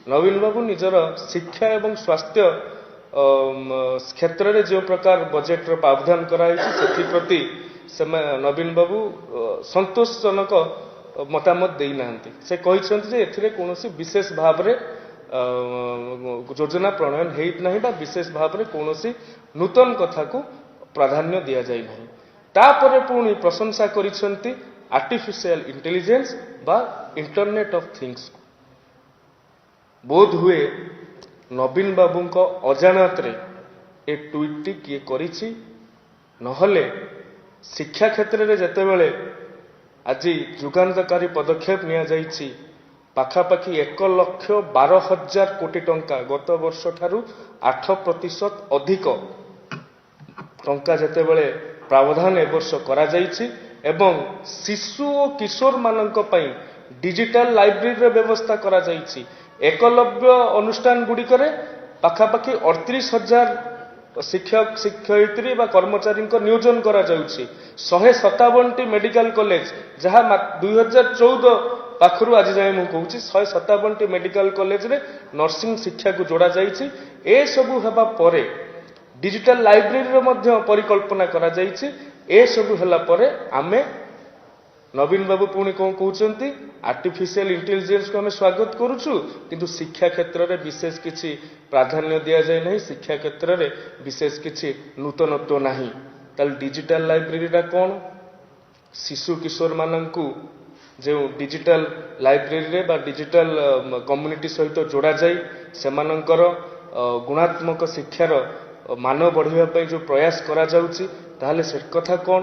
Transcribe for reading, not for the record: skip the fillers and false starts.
ନବୀନ ବାବୁ ନିଜର ଶିକ୍ଷା ଏବଂ ସ୍ୱାସ୍ଥ୍ୟ କ୍ଷେତ୍ରରେ ଯେଉଁ ପ୍ରକାର ବଜେଟ୍ର ପ୍ରାବଧାନ କରାଯାଇଛି, ସେଥିପ୍ରତି ସେମାନେ ନବୀନ ବାବୁ ସନ୍ତୋଷଜନକ ମତାମତ ଦେଇନାହାନ୍ତି। ସେ କହିଛନ୍ତି ଯେ ଏଥିରେ କୌଣସି ବିଶେଷ ଭାବରେ ଯୋଜନା ପ୍ରଣୟନ ହେଇନାହିଁ ବା ବିଶେଷ ଭାବରେ କୌଣସି ନୂତନ କଥାକୁ ପ୍ରାଧାନ୍ୟ ଦିଆଯାଇ ନାହିଁ। ତାପରେ ପୁଣି ପ୍ରଶଂସା କରିଛନ୍ତି ଆର୍ଟିଫିସିଆଲ ଇଣ୍ଟେଲିଜେନ୍ସ ବା ଇଣ୍ଟରନେଟ୍ ଅଫ୍ ଥିଙ୍ଗସକୁ। ବୋଧ ହୁଏ ନବୀନ ବାବୁଙ୍କ ଅଜାଣତରେ ଏ ଟ୍ୱିଟ୍ଟି କିଏ କରିଛି। ନହେଲେ ଶିକ୍ଷା କ୍ଷେତ୍ରରେ ଯେତେବେଳେ ଆଜି ଯୁଗାନ୍ତକାରୀ ପଦକ୍ଷେପ ନିଆଯାଇଛି, ପାଖାପାଖି 1,12,000 କୋଟି ଟଙ୍କା, ଗତ ବର୍ଷ ଠାରୁ 8% ଅଧିକ ଟଙ୍କା ଯେତେବେଳେ ପ୍ରାବଧାନ ଏ ବର୍ଷ କରାଯାଇଛି ଏବଂ ଶିଶୁ ଓ କିଶୋରମାନଙ୍କ ପାଇଁ ଡିଜିଟାଲ ଲାଇବ୍ରେରୀର ବ୍ୟବସ୍ଥା କରାଯାଇଛି, ଏକଲବ୍ୟ ଅନୁଷ୍ଠାନ ଗୁଡ଼ିକରେ ପାଖାପାଖି 38,000 ଶିକ୍ଷକ ଶିକ୍ଷୟିତ୍ରୀ ବା କର୍ମଚାରୀଙ୍କ ନିୟୋଜନ କରାଯାଉଛି, 157ଟି ମେଡିକାଲ କଲେଜ, ଯାହା 2014 ପାଖରୁ ଆଜି ଯାଏଁ ମୁଁ କହୁଛି, 157ଟି ମେଡିକାଲ କଲେଜରେ ନର୍ସିଂ ଶିକ୍ଷାକୁ ଯୋଡ଼ାଯାଇଛି। ଏସବୁ ହେବା ପରେ ଡିଜିଟାଲ ଲାଇବ୍ରେରୀର ମଧ୍ୟ ପରିକଳ୍ପନା କରାଯାଇଛି। ଏସବୁ ହେଲା ପରେ ଆମେ ନବୀନ ବାବୁ ପୁଣି କଣ କହୁଛନ୍ତି? ଆର୍ଟିଫିସିଆଲ ଇଣ୍ଟେଲିଜେନ୍ସକୁ ଆମେ ସ୍ୱାଗତ କରୁଛୁ, କିନ୍ତୁ ଶିକ୍ଷା କ୍ଷେତ୍ରରେ ବିଶେଷ କିଛି ପ୍ରାଧାନ୍ୟ ଦିଆଯାଇ ନାହିଁ, ଶିକ୍ଷା କ୍ଷେତ୍ରରେ ବିଶେଷ କିଛି ନୂତନତ୍ୱ ନାହିଁ। ତାହେଲେ ଡିଜିଟାଲ ଲାଇବ୍ରେରୀଟା କଣ? ଶିଶୁ କିଶୋରମାନଙ୍କୁ ଯେଉଁ ଡିଜିଟାଲ ଲାଇବ୍ରେରୀରେ ବା ଡିଜିଟାଲ କମ୍ୟୁନିଟି ସହିତ ଯୋଡ଼ାଯାଇ ସେମାନଙ୍କର ଗୁଣାତ୍ମକ ଶିକ୍ଷାର ମାନ ବଢ଼ିବା ପାଇଁ ଯେଉଁ ପ୍ରୟାସ କରାଯାଉଛି, ତାହେଲେ ସେ କଥା କଣ?